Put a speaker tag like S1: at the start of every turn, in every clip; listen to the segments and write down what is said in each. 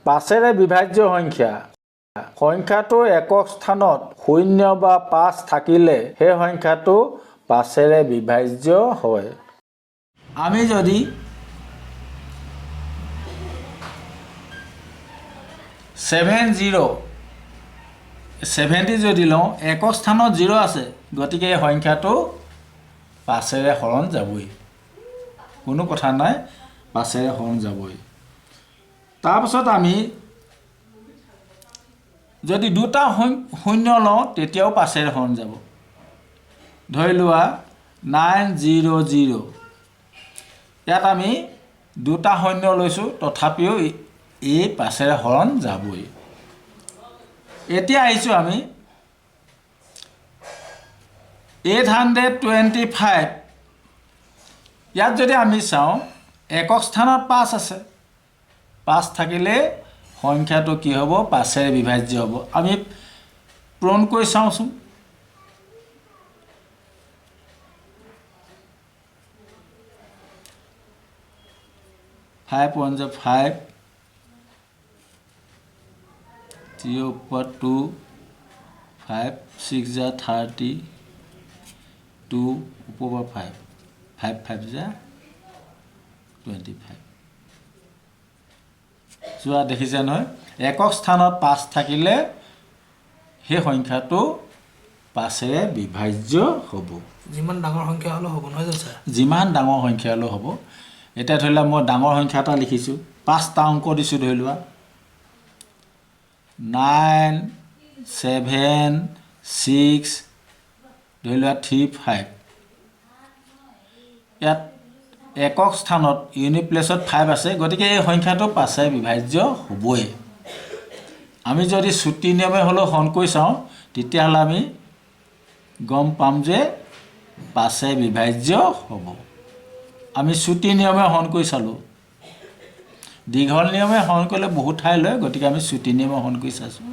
S1: পাঁচেৰে বিভাজ্য সংখ্যা। সংখ্যাটোৰ একক স্থানত শূন্য বা পাঁচ থাকিলে সেই সংখ্যাটো পাঁচেৰে বিভাজ্য হয়। আমি যদি 70 70 যদি লওঁ, একক স্থানত জিৰ' আছে, গতিকে এই সংখ্যাটো পাঁচেৰে হৰণ যাবই, কোনো কথা নাই, পাঁচেৰে হৰণ যাবই। তাৰপাছত আমি যদি দুটা শূন্য লওঁ, তেতিয়াও পাঁচেৰে হৰণ যাব। ধৰি লোৱা 900, ইয়াত আমি দুটা শূন্য লৈছোঁ, তথাপিও এই পাঁচেৰে হৰণ যাবই। এতিয়া আহিছোঁ আমি 825। ইয়াত যদি আমি চাওঁ, একক স্থানত পাঁচ আছে। পাঁচ থাকিলে সংখ্যাটো কি হ'ব? পাঁচেৰে বিভাজ্য হ'ব। আমি পূৰণ কৰি চাওঁচোন। 5 1 za 5, 0 ওপৰত 2, 5 6 za 30, 2 ওপৰ 5, 5 5 za 25। চোৱা, দেখিছে নহয়, একক স্থানত পাঁচ থাকিলে সেই সংখ্যাটো পাঁচেৰে বিভাজ্য হ'ব।
S2: যিমান ডাঙৰ সংখ্যা হ'লেও হ'ব, নহয় জানো ছাৰ?
S1: যিমান ডাঙৰ সংখ্যা হ'লেও হ'ব। এতিয়া ধৰি লোৱা মই ডাঙৰ সংখ্যা এটা লিখিছোঁ, পাঁচটা অংক দিছোঁ, ধৰি লোৱা 9 7 6, ধৰি লোৱা 3 5। ইয়াত একক স্থানত, ইউনিট প্লেচত ফাইভ আছে, গতিকে এই সংখ্যাটো পাঁচে বিভাজ্য হ'বই। আমি যদি চুটি নিয়মে হ'লেও হৰণ কৰি চাওঁ, তেতিয়াহ'লে আমি গম পাম যে পাঁচে বিভাজ্য হ'ব। আমি চুটি নিয়মে হৰণ কৰি চালোঁ। দীঘল নিয়মে হৰণ কৰিলে বহুত ঠাই লয়, গতিকে আমি চুটি নিয়মে হৰণ কৰি চাইছোঁ।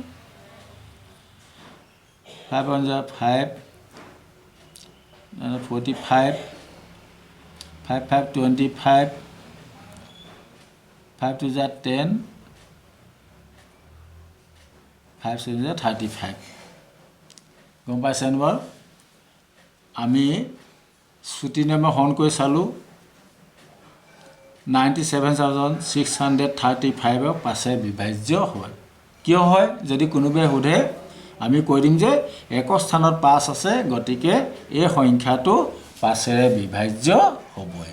S1: 5 1 za 5, 45, 5 5 25, 5 2 za 10, 5 7 za 35। গম পাইছেনে বাৰু? আমি চুটি নিয়মে হৰণ কৰি চালোঁ, 97,635ক পাঁচে বিভাজ্য হয়। কিয় হয় যদি কোনোবাই সোধে, আমি কৈ দিম যে একক স্থানত পাঁচ আছে, গতিকে এই সংখ্যাটো পাঁচেৰে বিভাজ্য হ'বই।